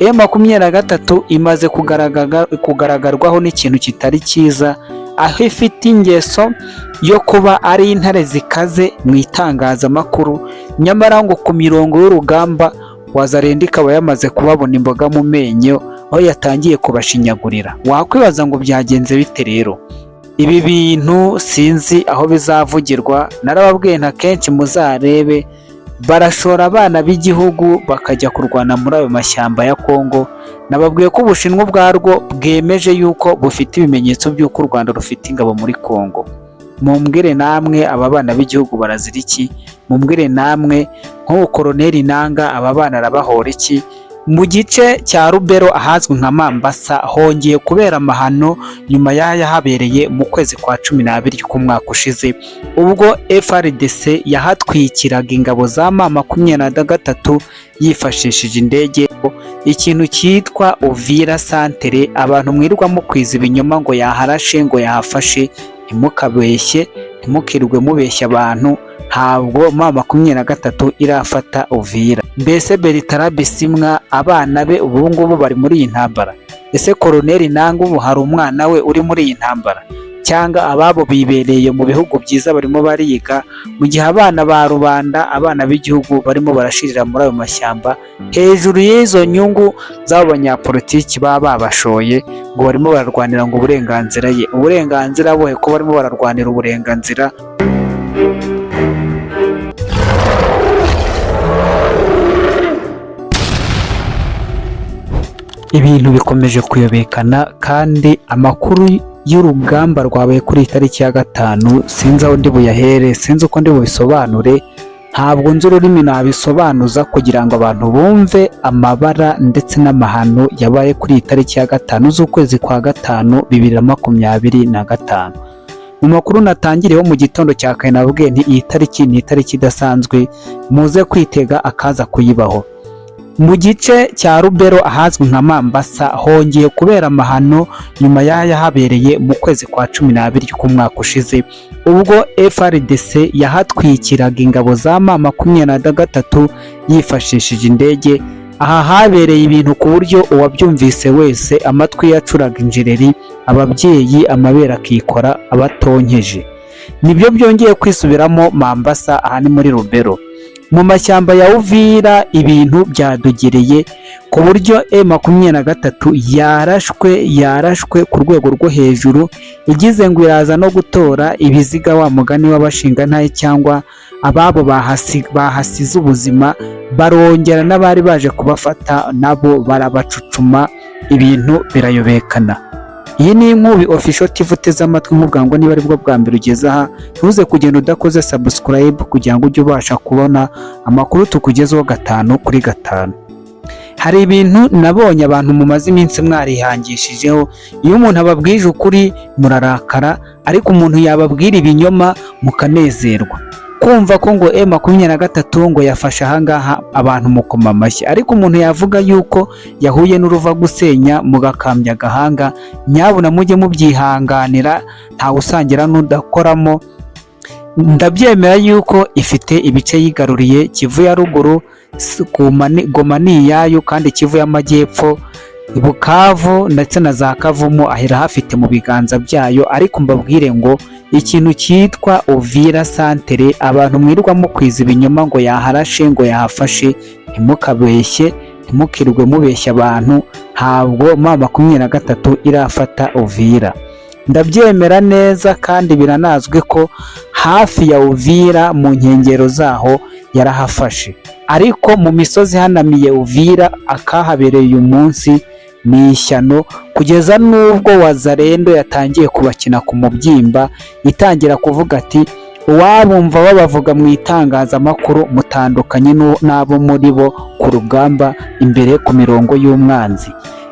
M23 imaze kugaragarwaho n'ikintu kitari cyiza, aho ifite ingeso yo kuba ari intare zikaze mu itangazamakuru, nyamara ngo ku mirongo y'urugamba Wazalendo ikaba yamaze kubabona imboga mu menyo, aho yatangiye kubashinyagurira. Wakwibaza ngo byagenze bite rero? Ibi bintu sinzi aho bizavugirwa, narababwiye nta kenshi muzarebe, barashora abana b'igihugu bakajya kurwana muri ayo mashyamba ya Kongo. Nababwiye ko Ubushinwa ubwarwo bwemeje yuko bufite ibimenyetso by'uko u Rwanda rufite ingabo muri Kongo. Mumbwire namwe, aba bana b'igihugu barazira iki? Mumbwire namwe, nk'ubu Koroneri Nanga aba bana arabahora iki? Mu gice cya Rubero ahazwi nka Mambasa hongeye kubera amahano nyuma y'ayahabereye mu kwezi kwa 12 k'umwaka ushize, ubwo FARDC yahatwikiraga ingabo za M23 yifashishije indege. Ikintu cyitwa Uvira Santere, abantu mwirirwa mukwiza ibinyoma ngo yaharashe, ngo yahafashe, ntimukabeshye, ntimukirwe mubeshya abantu. Ntabwo M23 irafata Uvira. Mbese Bertrand Bisimwa abana be ubu ngubu bari muri iyi ntambara? Ese Koroneri Nanga ubu hari umwana we uri muri iyi ntambara? Cyangwa ababo bibereye mu bihugu byiza barimo bariga, mu gihe abana ba rubanda, abana b'igihugu barimo barashirira muri ayo mashyamba hejuru y'izo nyungu z'abo banyapolitiki baba babashoye ngo barimo bararwanira ngo uburenganzira ye? Uburenganzira buhe ko barimo bararwanira uburenganzira? Ibintu bikomeje kuyobekana, kandi amakuru y'urugamba rwabaye kuri iyi tariki ya 5 sinzi aho ndi buyahere, sinzi uko ndi bubisobanure, ntabwo nzi ururimi nabisobanuza kugira ngo abantu bumve amabara ndetse n'amahano yabaye kuri iyi tariki ya 5 z'ukwezi kwa 5 2025. Mu makuru natangiriyeho mu gitondo cya kare nababwiye nti iyi tariki ni itariki idasanzwe, muze kwitega akaza kuyibaho. Mu gice cya Rubero ahazwi nka Mambasa hongeye kubera amahano nyuma y'ayahabereye mu kwezi kwa 12 k'umwaka ushize, ubwo FARDC yahatwikiraga ingabo za M23 yifashishije indege. Aha habereye ibintu ku buryo uwabyumvise wese amatwi yacuraga injereri, ababyeyi amabere akikora abatonkeje. Nibyo byongeye kwisubiramo Mambasa, aha ni muri Rubero. Mu mashyamba ya Uvira ibintu byadogereye ku buryo M23 yarashwe ku rwego rwo hejuru, igize ngo iraza no gutora ibiziga wa mugani w'abashingantahe cyangwa ababo bahasize ubuzima, barongera n'abari baje kubafata nabo barabacucuma, ibintu birayobekana. Iyi ni Inkubi Official TV uteze amatwi, nkubwira ngo niba aribwo bwa mbere ugeze aha, ntuze kugenda udakoze subscribe kugira ngo ujye ubasha kubona amakuru tukugezeho 5 kuri 5. Hari ibintu nabonye abantu mumaze iminsi mwarihangishijeho, iyo umuntu ababwije ukuri murarakara, ariko umuntu yababwira ibinyoma mukanezerwa. Kumva ko ngo M23 ngo yafashe ahangaha abantu mukoma amashyi, ariko umuntu yavuga yuko yahuye n'uruva gusenya mugakambya agahanga. Nyabuna mujye mubyihanganira, ntawe usangira n'udakoramo. Ndabyemera yuko ifite ibice yigaruriye, Kivu ya ruguru, Goma ni iyayo, kandi Kivu y'amajyepfo, Bukavu ndetse na za Kavumu ahera hafite mu biganza byayo. Ariko mbabwire ngo ikintu cyitwa Uvira Santere, abantu mwirirwa mukwiza ibinyoma ngo yaharashe, ngo yahafashe, ntimukabeshye, ntimukirwe mubeshya abantu. Ntabwo M23 irafata Uvira. Ndabyemera neza kandi biranazwi ko hafi ya Uvira mu nkengero zaho yarahafashe, ariko mu misozi ihanamiye Uvira akahabereye uyu munsi ni ishyano, kugeza n'ubwo Wazalendo yatangiye kubakina ku mubyimba, itangira kuvuga ati uwabumva babavuga mu itangazamakuru mutandukanye n'abo muri bo ku rugamba imbere ku mirongo y'umwanzi.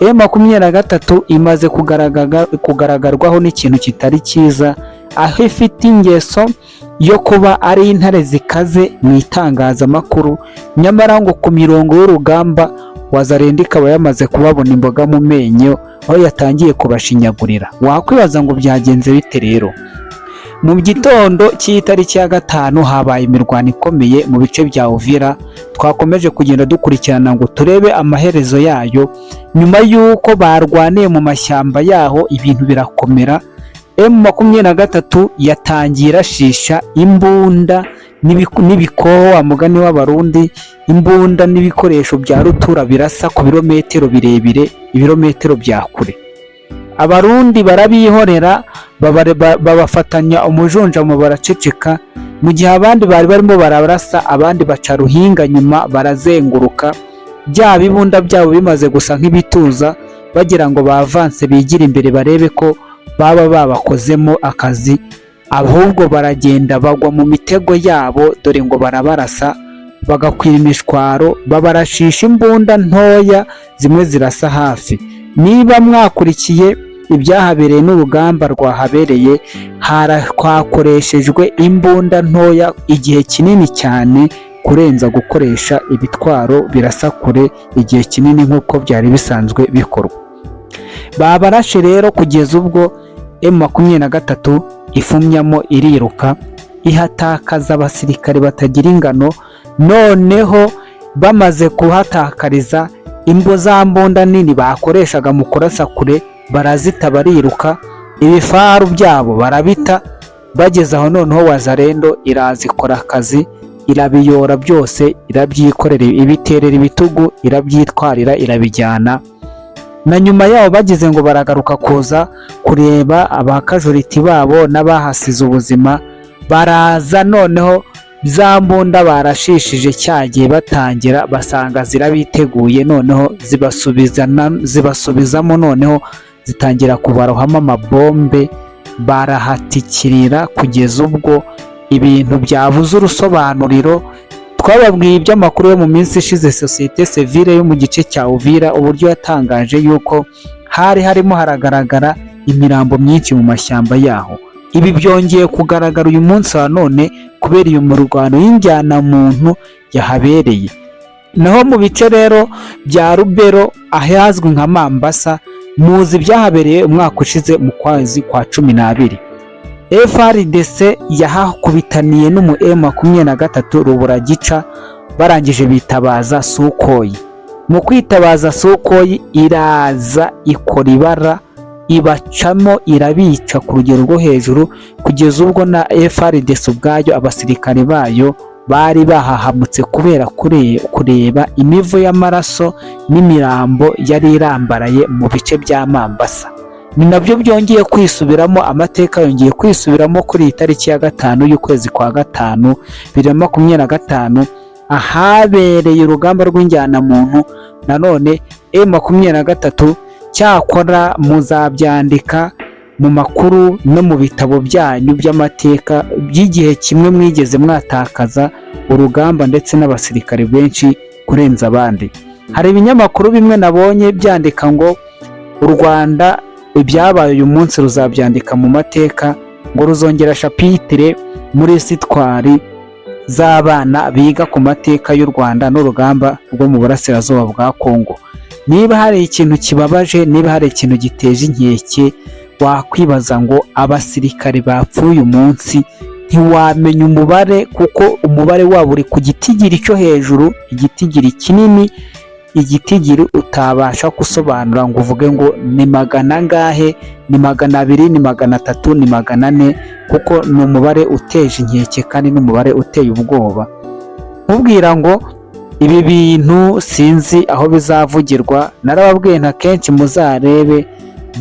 M23 imaze kugaragarwaho n'ikintu kitari cyiza, aho ifite ingeso yo kuba ari intare zikaze mu itangazamakuru, nyamara ngo ku mirongo y'urugamba Wazalendo ikaba yamaze kubabona imboga mu menyo, aho yatangiye kubashinyagurira. Wakwibaza ngo byagenze bite rero? Mu gitondo cy'itariki ya 5 habaye imirwano ikomeye mu bice bya Uvira, twakomeje kugenda dukurikirana ngo turebe amaherezo yayo. Nyuma y'uko barwaniye mu mashyamba yaho ibintu birakomera, M23 yatangiye irashisha imbunda n'ibikoho, wa mugani w'Abarundi, imbunda n'ibikoresho bya rutura birasa ku birometero birebire, ibirometero bya kure. Abarundi barabihorera, babafatanya umujunjamo, baraceceka, mu gihe abandi bari barimo bararasa, abandi baca ruhinga nyuma barazenguruka. Bya bibunda byabo bimaze gusa nk'ibituza, bagira ngo bavanse bigire imbere barebe ko baba babakozemo akazi, ahubwo baragenda bagwa mu mitego yabo. Dore ngo barabarasa bagakwira imishwaro, babarashisha imbunda ntoya zimwe zirasa hafi. Niba mwakurikiye ibyahabereye n'urugamba rwahabereye, hakoreshejwe imbunda ntoya igihe kinini cyane kurenza gukoresha ibitwaro birasa kure igihe kinini nk'uko byari bisanzwe bikorwa. Babarashe rero kugeza ubwo M23 ifumyamo iriruka, ihatakaza abasirikare batagira ingano. Noneho bamaze kuhatakariza imbo za mbunda nini bakoreshaga mu kurasa kure, barazita bariruka, ibifaru byabo barabita. Bageze aho noneho Wazalendo iraza ikora akazi, irabiyora byose, irabyikorera, ibiterera ibitugu, irabyitwarira, irabijyana. Na nyuma yaho bagize ngo baragaruka kuza kureba abakajoriti babo n'abahasize ubuzima, baraza noneho za mbunda barashishije cyagiye batangira, basanga zirabiteguye, noneho zibasubizamo, noneho zitangira kubarohamo amabombe, barahatikirira kugeza ubwo ibintu byabuze urusobanuriro. Twababwiye iby'amakuru yo mu minsi ishize, sosiyete sivile yo mu gice cya Uvira uburyo yatangaje yuko hari harimo haragaragara imirambo myinshi mu mashyamba yaho. Ibi byongeye kugaragara uyu munsi wa none kubera iyo mirwano y'injyanamuntu yahabereye. Naho mu bice rero bya Rubero ahazwi nka Mambasa, muzi ibyahabereye umwaka ushize mu kwezi kwa 12. FARDC yahakubitaniye n'umu M23 rubura gica, barangije bitabaza Sukhoi. Mu kwitabaza Sukhoi iraza ikora ibara, ibacamo, irabica ku rugero rwo hejuru, kugeza ubwo na FARDC ubwayo abasirikare bayo bari bahahamutse kubera kureba imivu y'amaraso n'imirambo yari irambaraye mu bice bya Mambasa. Ni nabyo byongeye kwisubiramo, amateka yongeye kwisubiramo kuri iyi tariki ya 5 y'ukwezi kwa 5 2025, ahabereye urugamba rw'injyanamuntu nanone M23. Cyakora muzabyandika mu makuru no mu bitabo byanyu by'amateka by'igihe kimwe mwigeze mwatakaza urugamba ndetse n'abasirikare benshi kurenza abandi. Hari ibinyamakuru bimwe nabonye byandika ngo u Rwanda ibyabaye uyu munsi ruzabyandika mu mateka, ngo ruzongera chapitre muri histoire z'abana biga ku mateka y'u Rwanda n'urugamba rwo mu burasirazuba bwa Kongo. Niba hari ikintu kibabaje, niba hari ikintu giteje inkeke, wakwibaza ngo abasirikare bapfuye uyu munsi ntiwamenya umubare, kuko umubare wabo uri ku gitigiri cyo hejuru, igitigiri kinini, igitigiri utabasha gusobanura ngo uvuge ngo ni magana angahe, ni 200, ni 300, ni 400, kuko ni umubare uteje inkeke kandi n'umubare uteye ubwoba. Nkubwira ngo ibi bintu sinzi aho bizavugirwa, narababwiye nta kenshi muzarebe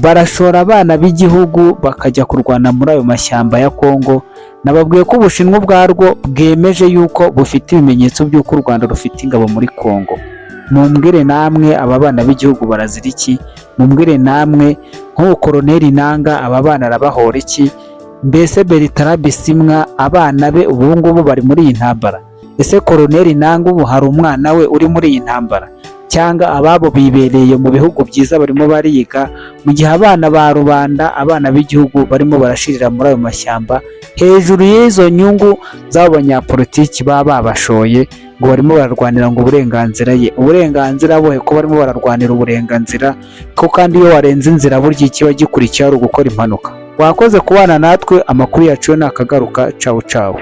barashora abana b'igihugu bakajya kurwana muri ayo mashyamba ya Kongo. Nababwiye ko Ubushinwa ubwarwo bwemeje yuko bufite ibimenyetso by'uko u Rwanda rufite ingabo muri Kongo. Mumbwire namwe, aba bana b'igihugu barazira iki? Mumbwire namwe, nk'ubu Koroneri Nanga aba bana arabahora iki? Mbese Bertrand Bisimwa abana be ubu ngubu bari muri iyi ntambara? Ese Koroneri Nanga ubu hari umwana we uri muri iyi ntambara? Cyangwa ababo bibereye mu bihugu byiza barimo bariga, mu gihe abana ba rubanda, abana b'igihugu barimo barashirira muri ayo mashyamba hejuru y'izo nyungu z'abo banyapolitiki baba babashoye ngo barimo bararwanira ngo uburenganzira ye? Uburenganzira buhe ko barimo bararwanira uburenganzira, ko kandi iyo warenze inzira burya ikiba gikurikiye ari ugukora impanuka? Wakoze kubana natwe, amakuru yacu yo nakagaruka. Cawu cawu.